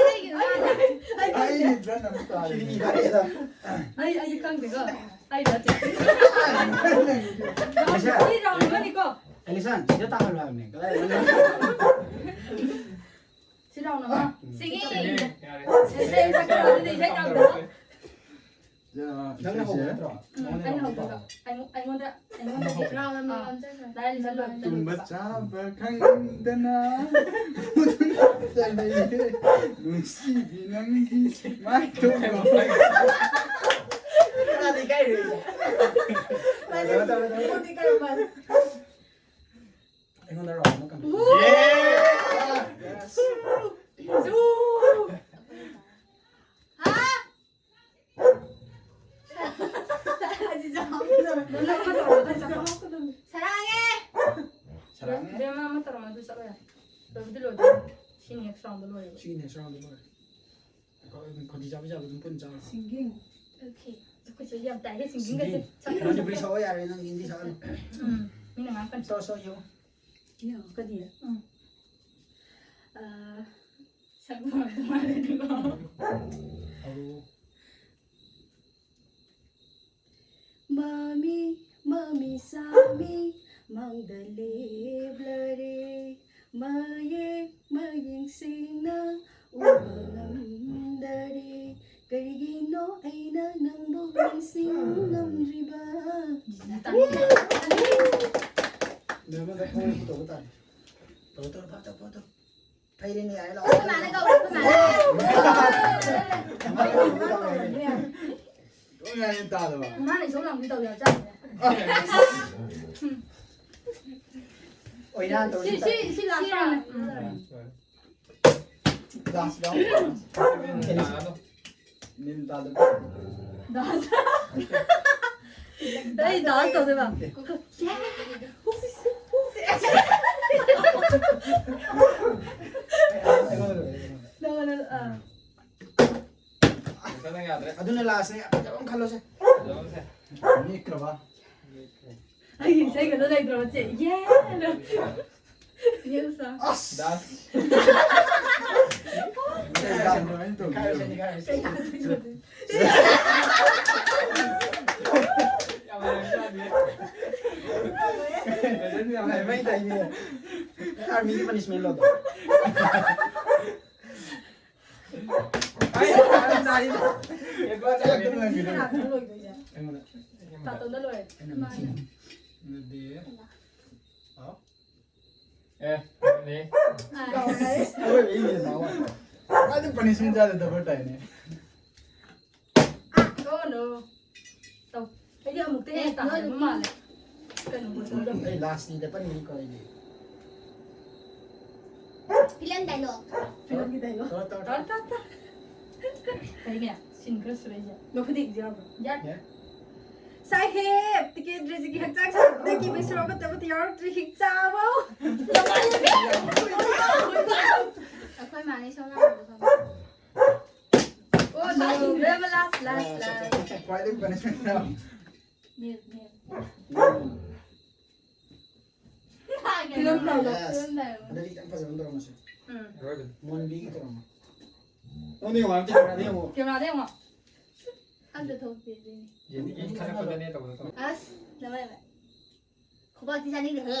ꯑꯩ ꯕ꯭ꯔꯟ ꯑꯃ ꯇꯥꯔꯦ꯫ ꯁꯤꯗꯤ ꯏꯕꯥꯅꯤꯗ꯫ ꯑꯩ, ꯑꯩꯗꯤ ꯈꯪꯗꯦꯀꯣ꯫ ꯑꯩ ꯅꯠꯇꯦ꯫ ꯁꯤ ꯔꯥꯎꯟ ꯑꯃꯅꯤꯀꯣ꯫ ꯑꯦꯂꯤꯁꯟ, ꯁꯤꯗ ꯇꯥꯍꯜꯂꯣ ꯍꯥꯏꯕꯅꯦ꯫ ꯀꯗꯥꯏꯗ? ꯁꯤ ꯔꯥꯎꯟ ꯑꯃ꯫ ꯎꯝ꯫ ꯁꯤꯒꯤ꯫ ꯁꯤꯒꯤ, ꯌꯥꯔꯦ꯫ ꯁꯤ ꯏꯁꯩ ꯁꯛꯄ ꯑꯗꯨꯗꯤ ꯏꯁꯩ ꯇꯥꯕꯗ꯫ ꯌꯥ, ꯅꯪꯅ ꯏꯁꯩꯁꯦ꯫ ꯍꯧꯕ ꯅꯠꯇ꯭ꯔꯣ? ꯎꯝ, ꯅꯪꯉꯣꯟꯗ ꯑꯩꯅ ꯍꯧꯕ ꯍꯧꯕꯗꯣ꯫ ꯇꯥꯕ꯫ ꯑꯩꯉꯣꯟ-, ꯑꯩꯉꯣꯟꯗ, ꯑꯩꯉꯣꯟꯗꯗꯤ ꯅꯪꯅ ꯍꯧꯕ꯫ ꯔꯥꯎꯟ ꯑꯃ ꯑꯥ, ꯂꯣꯟꯖꯈ꯭ꯔꯦ꯫ ꯂꯥꯏꯔꯤ ꯆꯠꯂꯣ꯫ ꯇꯨꯝꯕ ꯆꯥꯕ ꯈꯪꯗꯅ ꯆꯠꯂꯤꯌꯦ꯫ ꯅꯨꯡꯁꯤꯕꯤ ꯅꯪꯒꯤ ꯃꯥꯏꯊꯣꯡꯗꯣ꯫ ꯀꯅꯥꯗ ꯏꯀꯥꯏꯔꯨꯏꯁꯦ? ꯇꯧꯔꯣ, ꯇꯧꯔꯣ, ꯇꯧꯔꯣ꯫ ꯑꯩꯉꯣꯟꯗ ꯔꯥꯎꯟ ꯑꯃ ꯀꯟꯕꯤꯌꯨ꯫ ꯌꯦ! ꯌꯦꯁ! ꯍꯥ? ꯁꯔꯥꯡꯉꯦ! ꯁꯔꯥꯡꯉꯦ! ꯕꯦꯝꯃ ꯑꯃ ꯇꯧꯔꯝꯃꯣ, ꯑꯗꯨ ꯆꯠꯂꯣ ꯌꯥꯔꯦ꯫ ꯂꯣꯏꯕꯨꯗꯤ ꯂꯣꯏꯗꯣꯔꯦ꯫ ꯁꯤ next round ꯂꯣꯏꯔꯦꯕ꯫ ꯁꯤ next round ꯂꯣꯏꯔꯦ꯫ ꯑꯩꯈꯣꯏ ꯈꯣꯟꯊꯤ ꯆꯥꯕ ꯆꯥꯕ ꯑꯗꯨꯝ ꯄꯨꯟ ꯆꯥꯔꯣ꯫ Singing꯫ Okay꯫ ꯑꯩꯈꯣꯏꯁꯦ ꯌꯥꯝ ꯇꯥꯏꯍꯦ, singing ꯒꯁꯦ꯫ Singing꯫ ꯃꯅꯤꯄꯨꯔꯤ ꯁꯛꯑꯣ ꯌꯥꯔꯦ, ꯅꯪ ꯍꯤꯟꯗꯤ ꯁꯛꯑꯅꯨ꯫ ꯎꯝ, ꯃꯤꯅ ꯉꯥꯡꯉꯛꯀꯅꯤ꯫ ꯁꯛꯑꯣ, ꯁꯛꯑꯣ, ꯌꯦꯡꯉꯣ꯫ ꯌꯦꯡꯉꯣ, ꯀꯔꯤ? ꯎꯝ꯫ ꯑ, ꯁꯛꯄ ꯉꯝꯗꯧ ꯃꯥꯜꯂꯦꯗꯀꯣ꯫ ꯍꯧꯔꯣ꯫ ꯃꯃꯤ, ꯃꯃꯤ ꯁꯥꯃꯤ, ꯃꯥꯡꯗ ꯂꯦꯞꯂꯔꯦ꯫ ꯃꯌꯦꯛ ꯃꯌꯦꯛ ꯁꯦꯡꯅ ꯎꯕ ꯉꯝꯗꯔꯦ꯫ ꯀꯔꯤꯒꯤꯅꯣ ꯑꯩꯅ ꯅꯪꯕꯨ ꯅꯤꯡꯁꯤꯡ ꯉꯝꯗ꯭ꯔꯤꯕ? ꯃꯦꯝ, ꯅꯪ ꯐꯣꯟ ꯇꯧꯕ ꯇꯥꯔꯦ꯫ ꯇꯧ, ꯇꯧ, ꯐꯠ ꯇꯧ, ꯐꯠ ꯇꯧ꯫ ꯐꯩꯔꯦꯅꯦ, ꯌꯥꯔꯦ, ꯂꯥꯛꯑꯣ꯫ ꯑꯩꯈꯣꯏ ꯃꯥꯅ ꯀꯧꯔꯦ, ꯑꯩꯈꯣꯏ ꯃꯥꯅ꯫ ꯃꯥꯅ ꯇꯧꯕ ꯇꯧꯔꯦ꯫ ꯂꯣꯏ ꯉꯥꯏꯔꯦ ꯇꯥꯗꯕ꯫ ꯃꯥꯅ ꯏꯁꯧ ꯂꯥꯡꯕꯤ ꯇꯧ ꯌꯥꯕꯖꯥꯠꯅꯤ꯫ ꯑꯣꯏꯅꯥꯟ ꯇꯧꯔꯤ꯫ ꯁꯤ, ꯁꯤ, ꯁꯤ last round꯫ ꯎꯝ꯫ Last round꯫ ꯃꯤꯟ ꯇꯥꯗꯕ꯫ Dance꯫ ꯑꯩ ꯗꯥꯟꯁ ꯇꯧꯗꯣꯏꯕ꯫ ꯅꯉꯣꯟꯗ, ꯑꯥ꯫ ꯃꯊꯪ ꯌꯥꯗ꯭ꯔꯦ꯫ ꯑꯗꯨꯅ ꯂꯥꯁꯅꯦ꯫ ꯐꯖꯕ ꯑꯃ ꯈꯜꯂꯣꯁꯦ꯫ ꯐꯖꯕ ꯑꯃꯁꯦ꯫ ꯅꯤꯛꯈ꯭ꯔꯕ? ꯑꯩꯒꯤ ꯏꯁꯩꯒꯗꯣ ꯂꯩꯇ꯭ꯔꯕ ꯆꯦ? ꯌꯦ! ꯌꯦ, ꯎꯁꯥ꯫ ꯑꯁ! ꯗꯥꯟꯁ꯫ ꯀꯩ ꯗꯥꯟꯁꯅꯣ ꯑꯩꯅ ꯇꯧꯗꯣꯏꯁꯦ? ꯀꯩ ꯗꯥꯟꯁꯅꯣ? ꯌꯥꯝ ꯍꯩꯔꯝꯖꯥꯠꯅꯤ꯫ ꯃꯩ ꯇꯥꯏꯅꯦ꯫ ꯑꯥꯔꯃꯤꯒꯤ ꯄꯅꯤꯁꯃꯦꯟ ꯂꯧꯗꯣ꯫ ꯑꯩ ꯌꯥꯝ ꯇꯥꯔꯤꯗ꯫ ꯑꯦꯗꯚꯥꯟꯁ ꯌꯥꯝ ꯇꯥꯔꯤꯗ꯫ ꯂꯣꯏꯗꯣꯏꯁꯦ꯫ ꯑꯩꯉꯣꯟꯗ꯫ ꯇꯥꯇꯣꯟꯗ ꯂꯣꯏꯔꯦ꯫ ꯑꯩꯅ ꯃꯊꯤ꯫ ꯑꯗꯨꯗꯤ꯫ ꯍꯥꯎ꯫ ꯑꯦ, ꯅꯦ꯫ ꯑꯥ꯫ ꯑꯔꯣꯏꯕ ꯏꯅꯦ ꯅꯥꯎ꯫ ꯑꯗꯨ ꯄꯅꯤꯁꯃꯦꯟ ꯆꯥꯗ ꯗꯕꯜ ꯇꯥꯏꯅꯦ꯫ ꯑꯥ, no, no. ꯇꯧ꯫ ꯑꯩꯗꯤ ꯑꯃꯨꯛꯇ ꯍꯦꯟꯅ ꯑꯦ, ꯇꯥꯍꯟꯕ ꯅꯣꯏ ꯃꯥꯜꯂꯦ꯫ ꯀꯩꯅꯣ ꯃꯇꯣꯝꯗ꯫ ꯑꯩ ꯂꯥꯁꯅꯤꯗ ꯄꯟꯅꯤꯀꯣ ꯑꯩꯗꯤ꯫ Film dialogue. ꯐꯤꯂꯝꯒꯤ ꯗꯥꯏꯂꯣꯛ꯫ ꯇꯧꯔꯣ, ꯇꯧꯔꯣ, ꯇꯧꯔꯣ꯫ ꯇꯥ, ꯇꯥ, ꯇꯥ꯫ ꯀꯩꯒꯤ? ꯁꯤꯟ ꯈꯔ ꯁꯨꯔꯛꯏꯁꯦ꯫ ꯃꯈꯨꯠ ꯌꯦꯡꯁꯤ ꯌꯥꯕ꯭ꯔꯣ? ꯌꯥꯏ꯫ ꯌꯥꯏ꯫ ꯁꯥꯍꯦꯕ, ꯇꯤꯀꯦꯟꯗ꯭ꯔꯖꯤꯒꯤ ꯍꯛꯆꯥꯡ ꯁꯥꯖꯦꯜꯗꯒꯤ ꯃꯩꯁꯨꯔ ꯑꯃꯠꯇ ꯑꯃꯠꯇ ꯌꯥꯎꯔꯛꯇ꯭ꯔꯤ, ꯍꯤꯡꯆꯥꯕꯧ꯫ ꯑꯩꯈꯣꯏ ꯃꯥꯅ ꯏꯁꯧ ꯂꯥꯡꯕꯗꯣ ꯈꯪꯕ꯭ꯔꯥ? Oh no, ꯕꯦꯝꯃ, last, last, last. ꯈ꯭ꯋꯥꯏꯗꯒꯤ ꯄꯅꯤꯁꯃꯦꯟ ꯌꯥꯝ꯫ Map, map. Film dialogue, yes. Film dialogue. ꯑꯗꯨꯗꯤ ꯈꯤꯇꯪ ꯐꯖꯕ ꯑꯃ ꯇꯧꯔꯝꯃꯁꯦ꯫ ꯎꯝ꯫ ꯑꯔꯣꯏꯕꯅꯤ꯫ ꯃꯣꯟꯕꯤꯒꯤ ꯇꯧꯔꯝꯃꯣ꯫ ꯅꯪꯗꯤ ꯌꯦꯡꯉꯣ, ꯀꯦꯃꯦꯔꯥꯗ ꯌꯦꯡꯉꯣ꯫ ꯀꯦꯃꯦꯔꯥꯗ ꯌꯦꯡꯉꯣ꯫ ꯑꯝꯇ ꯊꯣꯛꯇꯦ ꯑꯗꯨꯏꯅꯦ꯫ ꯌꯦꯟ ꯏ ꯊꯥꯔꯛꯄꯗꯅꯦ ꯇꯧꯕꯗꯣ ꯇꯧ꯫ ꯑꯁ, ꯅꯃꯥꯏ ꯃꯥꯏ꯫ ꯈꯨꯕꯥꯛꯇꯤ ꯆꯥꯅꯤꯡꯗꯦꯍꯦ꯫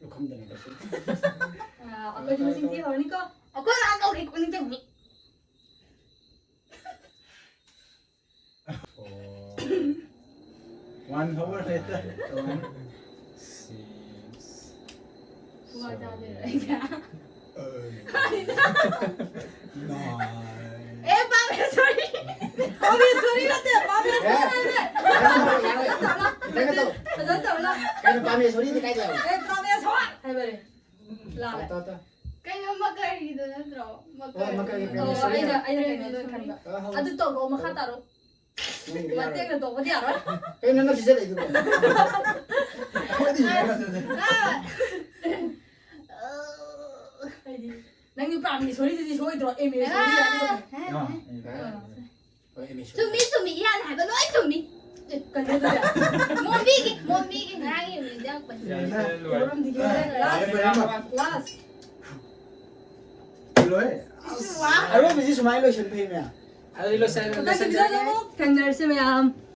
ꯂꯨꯈꯝꯗꯅꯦ ꯇꯧꯁꯤ꯫ ꯑꯥ, ꯑꯩꯈꯣꯏꯁꯨ ꯃꯁꯤꯡ ꯊꯤ ꯍꯧꯔꯅꯤꯀꯣ꯫ ꯑꯩꯈꯣꯏ ꯃꯥ ꯀꯧꯔꯤ, ꯀꯧꯅꯤꯡꯗꯦ꯫ ꯑꯣ꯫ One hour later. Five, six, ꯈꯨꯕꯥꯛ ꯆꯥꯗꯣꯏꯔꯣ ꯑꯩꯁꯦ? Eight, nine. ꯑꯦ, ꯄꯥꯝꯃꯦ, sorry. ꯄꯥꯝꯃꯦ, sorry ꯅꯠꯇꯦ, ꯄꯥꯝꯃꯦ, sorry ꯅꯠꯇꯦ꯫ ꯐꯖꯅ ꯇꯧ꯫ ꯀꯩꯅꯣ ꯄꯥꯝꯃꯦ, sorry ꯗꯤ ꯀꯥꯏꯗ ꯌꯥꯎꯏ? ꯑꯦ, ꯄꯥꯝꯃꯦ, sorry ꯍꯥꯏꯕꯅꯦ꯫ ꯂꯥꯜꯂꯦ꯫ ꯇꯥ, ꯇꯥ, ꯇꯥ꯫ ꯀꯩꯅꯣ ꯃꯀꯔꯒꯤꯗꯣ ꯅꯠꯇ꯭ꯔꯣ? ꯍꯣꯏ, ꯃꯀꯔꯒꯤ ꯃꯀꯔꯒꯤ ꯄꯥꯝꯃꯦ, ꯑꯣ, sorry꯫ ꯑꯩꯅ, ꯑꯩꯅ ꯀꯩꯅꯣꯗꯣ ꯈꯟꯕ꯫ ꯑ, ꯍꯧꯔꯣ꯫ ꯑꯗꯨ ꯇꯧꯔꯣ, ꯃꯈꯥ ꯇꯥꯔꯣ꯫ ꯅꯪꯒꯤꯗꯤ ꯌꯥꯔꯣꯏ꯫ ꯃꯇꯦꯡꯅ ꯇꯧꯕꯗꯤ ꯌꯥꯔꯣꯏ꯫ ꯀꯩꯅꯣ ꯅꯪ ꯁꯤꯖꯜꯂꯛꯏꯗꯨꯕꯣ? ꯑꯩꯈꯣꯏꯗꯤ ꯌꯦꯡꯉꯣ ꯑꯗꯨꯗꯤ꯫ ꯍꯥꯏꯗꯤ ꯅꯪꯒꯤ ꯄꯥꯝꯃꯤ ꯁꯣꯔꯤꯗꯨꯗꯤ ꯁꯣꯏꯗ꯭ꯔꯣ? ꯑꯦꯝ ꯑꯦ ꯁꯣꯔꯤ ꯍꯥꯏꯒꯗꯕꯅꯤ꯫ ꯑꯥ, ꯑꯩ ꯚꯥꯏ꯫ ꯆꯨꯝꯃꯤ ꯆꯨꯝꯃꯤ ꯏꯍꯥꯟ ꯍꯥꯏꯕ ꯂꯣꯏ ꯆꯨꯝꯃꯤ꯫ ꯀꯩꯅꯣꯗꯨꯗꯤ ꯃꯣꯝꯕꯤꯒꯤ ꯃꯣꯝꯕꯤꯒꯤ ꯉꯔꯥꯡꯒꯤ ꯃꯤꯡꯗ ꯌꯥꯎꯔꯛꯄꯅꯤ꯫ ꯌꯥꯔꯦ, ꯂꯣꯏꯔꯦ꯫ ꯌꯥꯎꯔꯝꯗꯤꯒꯦ꯫ ꯂꯥꯁ, ꯂꯥꯁ꯫ ꯂꯥꯁ꯫ ꯂꯣꯏꯔꯦ꯫ ꯑꯔꯣꯏꯕꯁꯤ ꯁꯨꯃꯥꯏꯅ ꯂꯣꯏꯁꯟ ꯐꯩꯅꯦ꯫ ꯑꯗꯨꯗꯤ ꯂꯣꯏꯁꯟ- ꯃꯊꯪꯒꯤꯗ ꯂꯣꯏꯁꯟꯖꯔꯒꯦ꯫ ꯑꯃꯨꯛ ꯊꯦꯡꯅꯔꯁꯤ ꯃꯌꯥꯝ꯫